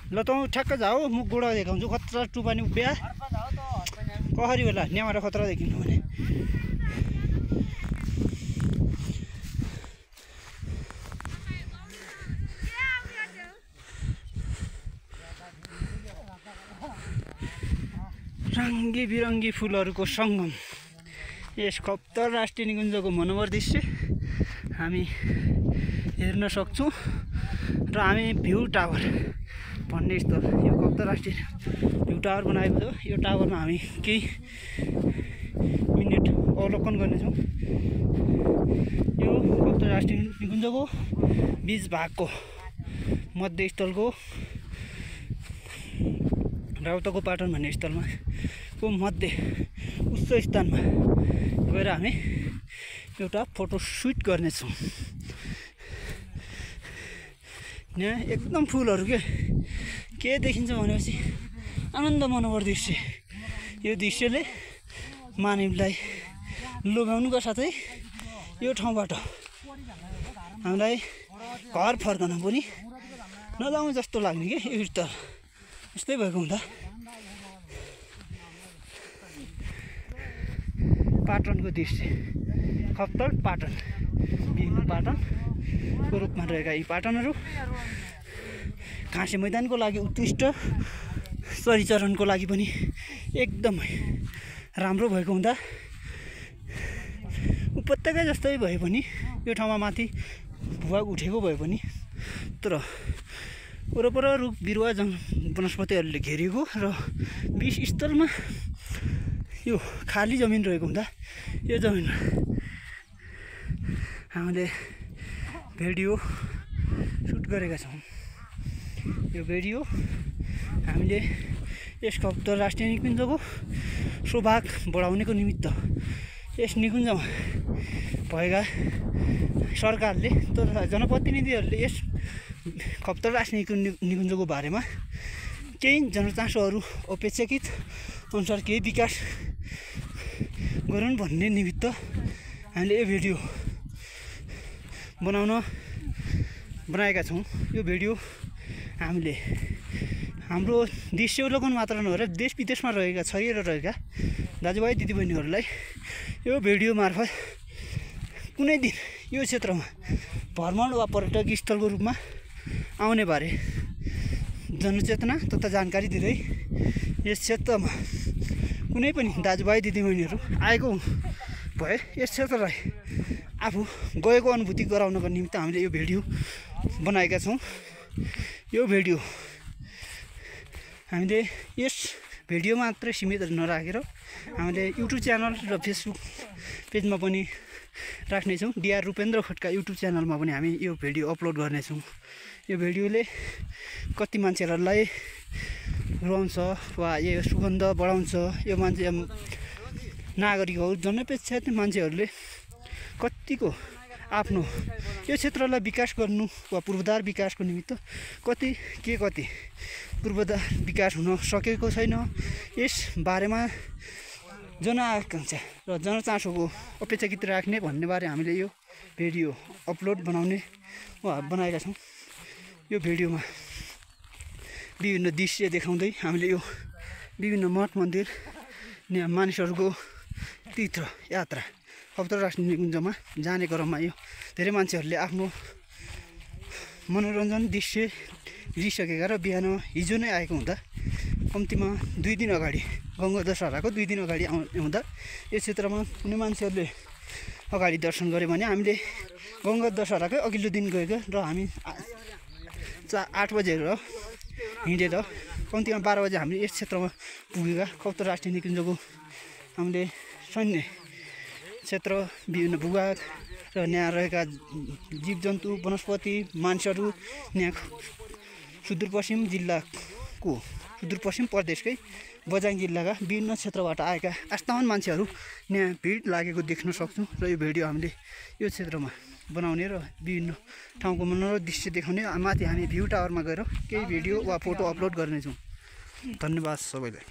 ल त ठ्याक्क जाऊ मुख गोडा देखाउँछु खतरा टुपानी उभिया कहरी होला न्यामारा खतरा देखिनु भने रङ्गी बिरङ्गी फुलहरूको सङ्गम यस खप्तर राष्ट्रिय निकुञ्जको मनोहर दृश्य हामी हेर्न सक्छौँ र हामी भ्यू टावर भन्ने स्थल यो खप्तर राष्ट्रिय भ्यू टावर बनाएको छ। यो टावरमा हामी केही मिनेट अवलोकन गर्नेछौँ। यो खप्तर राष्ट्रिय निकुञ्जको बीच भागको मध्यस्थलको राउतको पाटन भन्ने स्थलमा को मध्य उच्च स्थानमा गएर हामी एउटा फोटो सुट गर्नेछौँ। यहाँ एकदम फुलहरू के देखिन्छ भनेपछि आनन्द मनोहर दृश्य। यो दृश्यले मानिसलाई लोभ्याउनुका साथै यो ठाउँबाट हामीलाई घर फर्कन पनि नजाउँ जस्तो लाग्ने कि यो स्थल यस्तै भएको हुँदा पाटनको दृश्य खप्तर पाटन विभिन्न पाटनको रूपमा रहेका यी पाटनहरू घाँसे मैदानको लागि उत्कृष्ट चरीचरणको लागि पनि एकदमै राम्रो भएको हुँदा उपत्यका जस्तै भए पनि यो ठाउँमा माथि भूभाग उठेको भए पनि तर वरपर रुख बिरुवा वनस्पतिहरूले घेरिएको र बीच स्थलमा यो खाली जमिन रहेको हुँदा यो जमिनमा हामीले भिडियो सुट गरेका छौँ। यो भिडियो हामीले यस खप्तर राष्ट्रिय निकुञ्जको सौभाग बढाउनेको निमित्त यस निकुञ्जमा भएका सरकारले तथा जनप्रतिनिधिहरूले यस खप्तर राष्ट्रिय निकुञ्जको बारेमा केही जनचासोहरू अपेक्षाकृत अनुसार केही विकास गरून् भन्ने निमित्त हामीले यो भिडियो बनाएका छौँ। यो भिडियो हामीले हाम्रो दृश्यावलोकन मात्र नभएर देश विदेशमा रहेका छरिएर रहेका दाजुभाइ दिदीबहिनीहरूलाई यो भिडियो मार्फत कुनै दिन यो क्षेत्रमा भ्रमण वा पर्यटक स्थलको रूपमा आउने बारे जनचेतना तथा जानकारी दिँदै यस क्षेत्रमा कुनै पनि दाजुभाइ दिदीबहिनीहरू आएको भए यस क्षेत्रलाई आफू गएको अनुभूति गराउनको निमित्त हामीले यो भिडियो बनाएका छौँ। यो भिडियो हामीले यस भिडियो मात्रै सीमित नराखेर हामीले युट्युब च्यानल र फेसबुक पेजमा पनि राख्नेछौँ। डिआर रूपेन्द्र खड्का युट्युब च्यानलमा पनि हामी यो भिडियो अपलोड गर्नेछौँ। यो भिडियोले कति मान्छेहरूलाई रुवाउँछ वा यो सुगन्ध बढाउँछ, यो मान्छे नागरिकहरू जनपेक्षित मान्छेहरूले कतिको आफ्नो यो क्षेत्रलाई विकास गर्नु वा पूर्वाधार विकासको निमित्त कति पूर्वाधार विकास हुन सकेको छैन, यस बारेमा जनआकाङ्क्षा र जनचासोको अपेक्षाकृत राख्ने भन्ने बारे हामीले यो भिडियो बनाएका छौँ। यो भिडियोमा विभिन्न दृश्य देखाउँदै हामीले यो विभिन्न मठ मन्दिर मानिसहरूको तीर्थ यात्रा खप्तर राष्ट्रिय निकुञ्जमा जाने क्रममा यो धेरै मान्छेहरूले आफ्नो मनोरञ्जन दृश्य लिइसकेका र बिहान हिजो नै आएको हुँदा कम्तीमा 2 दिन अगाडि गङ्गा दशहराको 2 दिन अगाडि हुँदा यस क्षेत्रमा कुनै मान्छेहरूले अगाडि दर्शन गऱ्यो भने हामीले गङ्गा दशहराकै अघिल्लो दिन गएको र हामी 8 बजे हिँडेर कम्तीमा 12 बजे हामीले यस क्षेत्रमा पुगेका खप्तर राष्ट्रिय निकुञ्जको हामीले सैन्य क्षेत्र विभिन्न भूभाग र यहाँ रहेका जीवजन्तु वनस्पति मानिसहरू यहाँ सुदूरपश्चिम प्रदेशकै बझाङ जिल्लाका विभिन्न क्षेत्रबाट आएका आस्थावान मान्छेहरू यहाँ भिड लागेको देख्न सक्छौँ। र यो भिडियो हामीले यो क्षेत्रमा बनाउने र विभिन्न ठाउँको मनोरम दृश्य देखाउने माथि हामी भ्यू टावरमा गएर केही भिडियो वा फोटो अपलोड गर्नेछौँ। धन्यवाद सबैलाई।